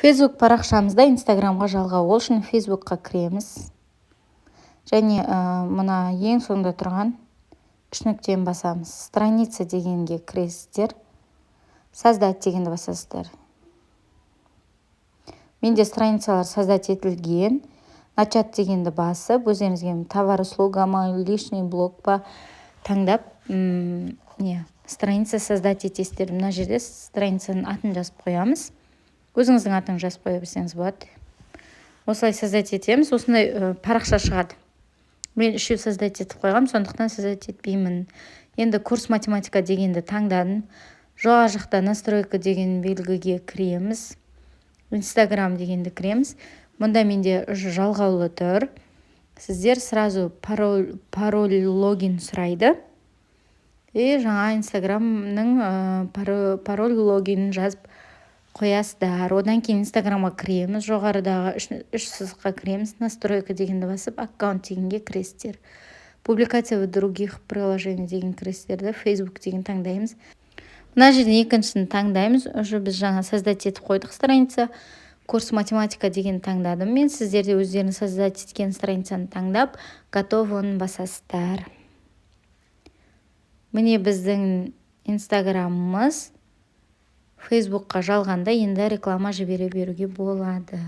Фейсбук парақшамызда Инстаграмға жалғау. Ол үшін Фейсбукқа кіреміз және мына ең соңында тұрған үш нүктені басамыз. «Страница» дегенге кіресіздер, «Создать» дегенді басасыздар. Менде страницалар создать етілген. «Начать» дегенді басып, өздеріңізге товар, услуга ма, личный блог па, таңдап, не, страница создать етесіздер. Мына жерде страницаның атын жазып қоямыз, өзіңіздің атыңызды жазып қоя берсеңіз болады. Осылай создать етеміз. Осындай парақша шығады. Мен үшеу создать етіп қойғанмын, сондықтан создать етпеймін. Енді «Курс математика» дегенді таңдадым. Жоғары жақта «Настройка» деген белгіге кіреміз, «Инстаграм» дегенді кіреміз. Мұнда менде уже жалғаулы тұр. Сіздер сразу пароль, логин сұрайды и жаңа Инстаграмның пароль, логинін жазып қоясыздар. Одан кейін Инстаграмға кіреміз, жоғарыдағы үш сызыққа кіреміз, «Настройка» дегенді басып, «Аккаунт» дегенге кіресіздер, «Публикация в других приложениях» деген кіресіздер да, «Фейсбук» деген таңдаймыз. Мына жерден екіншісін таңдаймыз. Уже біз жаңа создать етіп қойдық страница. «Курс математика» деген таңдадым мен. Сіздер де өздеріңіз создать еткен страницаны таңдап, «Готово» басасыздар. Міне, біздің Инстаграмымыз Фейсбукқа жалғанды. Енді реклама жібере беруге болады.